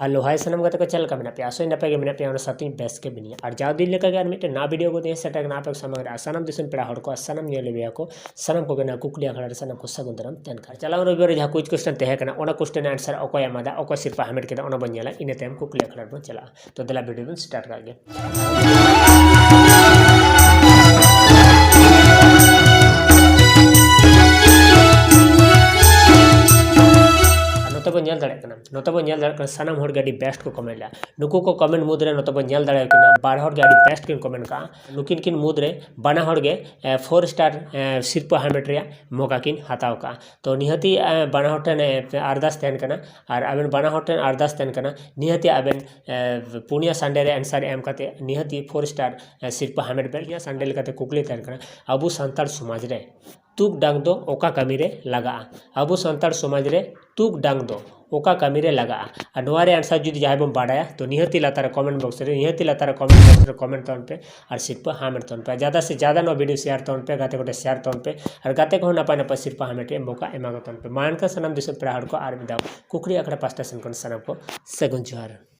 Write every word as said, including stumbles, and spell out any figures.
Hello, hi ᱥᱟᱱᱟᱢ ᱜᱟᱛᱮ ᱠᱚ, ᱪᱮᱫ ᱞᱮᱠᱟ ᱢᱮᱱᱟᱜ ᱯᱮᱭᱟ? ᱟᱥᱚᱜ ᱟᱹᱧ ᱱᱟᱯᱟᱭ ᱜᱮ ᱢᱮᱱᱟᱜ ᱯᱮᱭᱟ, ᱚᱱᱟ ᱥᱟᱶᱛᱮ ᱵᱮᱥ ᱜᱮ ᱢᱮᱱᱟᱧᱟ᱾ ᱟᱨ ᱡᱟᱣ ᱫᱤᱱ ᱞᱮᱠᱟ ᱜᱮ ᱟᱨ ᱢᱤᱫᱴᱮᱱ ᱱᱟᱣᱟ video ᱠᱚ ᱛᱮᱧ ᱥᱮᱴᱮᱨ ᱠᱟᱱᱟ ᱟᱯᱮ ᱠᱚ ᱥᱟᱢᱟᱝ ᱨᱮ᱾ ᱟᱨ ᱥᱟᱱᱟᱢ ᱫᱤᱥᱚᱢ ᱯᱮᱲᱟ ᱦᱚᱲ ᱠᱚ, ᱟᱨ ᱥᱟᱱᱟᱢ ᱧᱮᱞ ᱵᱤᱭᱟ ᱠᱚ, ᱥᱟᱱᱟᱢ ᱠᱚᱜᱮ ᱱᱚᱣᱟ ᱠᱩᱠᱞᱤ ᱟᱠᱷᱲᱟ ᱨᱮ ᱥᱟᱱᱟᱢ ᱠᱚ ᱥᱟᱹᱜᱩᱱ ᱫᱟᱨᱟᱢ ᱛᱟᱦᱮᱱ ᱠᱟᱱᱟ᱾ ᱪᱟᱞᱟᱣ ᱨᱚᱵᱤᱵᱟᱨ ᱨᱮ ᱡᱟᱦᱟᱸ quiz question ᱛᱟᱦᱮᱸ ᱠᱟᱱᱟ, ᱚᱱᱟ question answer ᱚᱠᱚᱭ ᱮᱢᱟᱫᱟ, ᱚᱠᱚᱭ ᱥᱤᱨᱯᱟᱹ ᱦᱟᱢᱮᱴ ᱠᱮᱫᱟ, ᱚᱱᱟ ᱵᱚᱱ ᱧᱮᱞᱟ, ᱤᱱᱟᱹ ᱛᱟᱭᱚᱢ ᱠᱩᱠᱞᱤ ᱟᱠᱷᱲᱟ ᱨᱮᱵᱚᱱ ᱪᱟᱞᱟᱜᱼᱟ᱾ ᱛᱚ ᱫᱮᱞᱟ video ᱵᱚᱱ start ᱠᱟᱜ ᱜᱮ᱾ ᱟᱨ ᱱᱚᱛᱮ ᱵᱚᱱ ᱧᱮᱞ ᱫᱟᱲᱮᱭᱟᱜ ᱠᱟᱱᱟ, ᱱᱚᱛᱮ ᱵᱚᱱ ᱧᱮᱞ ᱫᱟᱲᱮᱭᱟᱜ ᱠᱟᱱᱟ ᱥᱟᱱᱟᱢ ᱦᱚᱲ ᱜᱮ ᱟᱹᱰᱤ best ᱠᱚ comment ᱞᱮᱫᱟ᱾ ᱱᱩᱠᱩ ᱠᱚ comment ᱢᱩᱫᱽᱨᱮ ᱱᱚᱛᱮ ᱵᱚᱱ ᱧᱮᱞ ᱫᱟᱲᱮᱭᱟᱠᱚ ᱠᱟᱱᱟ, ᱵᱟᱨ ᱦᱚᱲ ᱜᱮ ᱟᱹᱰᱤ best ᱠᱤᱱ comment ᱠᱟᱜᱼᱟ᱾ ᱱᱩᱠᱤᱱ ᱠᱤᱱ ᱢᱩᱫᱽᱨᱮ ᱵᱟᱱᱟ ᱦᱚᱲ ᱜᱮ, ᱮ, four star, ᱮ, ᱥᱤᱨᱯᱟᱹ ᱦᱟᱢᱮᱴ ᱨᱮᱭᱟᱜ ᱢᱚᱠᱟ ᱠᱤᱱ ᱦᱟᱛᱟᱣ ᱠᱟᱜᱼᱟ᱾ ᱛᱚ ᱱᱤᱦᱟᱹᱛᱤ, ᱮ, ᱵᱟᱱᱟ ᱦᱚᱲ ᱴᱷᱮᱱ, ᱮ, ᱟᱨᱫᱟᱥ ᱛᱟᱦᱮᱱ ᱠᱟᱱᱟ, ᱟᱨ ᱟᱵᱮᱱ ᱵᱟᱱᱟ ᱦᱚᱲ ᱴᱷᱮᱱ ᱟᱨᱫᱟᱥ ᱛᱟᱦᱮᱱ ᱠᱟᱱᱟ, ᱱᱤᱦᱟᱹᱛᱤ ᱟᱵᱮᱱ, ᱮ, ᱯᱩᱱᱭᱟ Sunday ᱨᱮ answer ᱮᱢ ᱠᱟᱛᱮ ᱱᱤᱦᱟᱹᱛᱤ four star, ᱮ, ᱥᱤᱨᱯᱟᱹ ᱦᱟᱢᱮᱴ ᱵᱮᱱ᱾ ᱯᱩᱱᱭᱟ Sunday ᱞᱮᱠᱟᱛᱮ ᱠᱩᱠᱞᱤ ᱛᱟᱦᱮᱱ ᱠᱟᱱᱟ, ᱟᱵᱚ ᱥᱟᱱᱛᱟᱲ ᱥᱚᱢᱟᱡᱽ ᱨᱮ ᱛᱩᱠ ᱰᱟᱝ ᱫᱚ ᱚᱠᱟ ᱠᱟᱹᱢᱤ ᱨᱮ ᱞᱟᱜᱟᱜᱼᱟ? ᱟᱵᱚ ᱥᱟᱱᱛᱟᱲ ᱥᱚᱢᱟᱡᱽ ᱨᱮ ᱛᱩᱠ ᱰᱟᱝ ᱫᱚ ᱚᱠᱟ ᱠᱟᱹᱢᱤ ᱨᱮ ᱞᱟᱜᱟᱜᱼᱟ? ᱟᱨ ᱱᱚᱣᱟ ᱨᱮᱭᱟᱜ answer ᱡᱩᱫᱤ ᱡᱟᱦᱟᱸᱭ ᱵᱚᱱ ᱵᱟᱰᱟᱭᱟ, ᱛᱚ ᱱᱤᱦᱟᱹᱛᱤ ᱞᱟᱛᱟᱨ ᱨᱮ comment box ᱨᱮ, ᱱᱤᱦᱟᱹᱛᱤ ᱞᱟᱛᱟᱨ ᱨᱮ comment box ᱨᱮ comment ᱛᱟᱵᱚᱱ ᱯᱮ ᱟᱨ ᱥᱤᱨᱯᱟᱹ ᱦᱟᱢᱮᱴ ᱛᱟᱵᱚᱱ ᱯᱮ᱾ ᱡᱟᱫᱟ ᱥᱮ ᱡᱟᱫᱟ ᱱᱚᱣᱟ video share ᱛᱟᱵᱚᱱ ᱯᱮ, ᱜᱟᱛᱮ ᱠᱚᱴᱷᱮᱱ share ᱛᱟᱵᱚᱱ ᱯᱮ, ᱟᱨ ᱜᱟᱛᱮ ᱠᱚᱦᱚᱸ ᱱᱟᱯᱟᱭ ᱱᱟᱯᱟᱭ ᱥᱤᱨᱯᱟᱹ ᱦᱟᱢᱮᱴ ᱨᱮᱭᱟᱜ ᱢᱚᱠᱟ ᱮᱢᱟ ᱠᱚ ᱛᱟᱵᱚᱱ ᱯᱮ᱾ ᱢᱟ ᱮᱱᱠᱷᱟᱱ ᱥᱟᱱᱟᱢ ᱫᱤᱥᱚᱢ ᱯᱮᱲᱟ ᱦᱚᱲ ᱠᱚ ᱟᱨ ᱢᱤᱫ ᱫᱷᱟᱣ ᱠᱩᱠᱞᱤ ᱟᱠᱷᱲᱟ ᱯᱟᱥᱴᱟ ᱥᱮᱱ ᱠᱷᱚᱱ ᱥᱟᱱᱟᱢ ᱠᱚ ᱥᱟᱹᱜᱩᱱ ᱡᱚᱦᱟᱨ᱾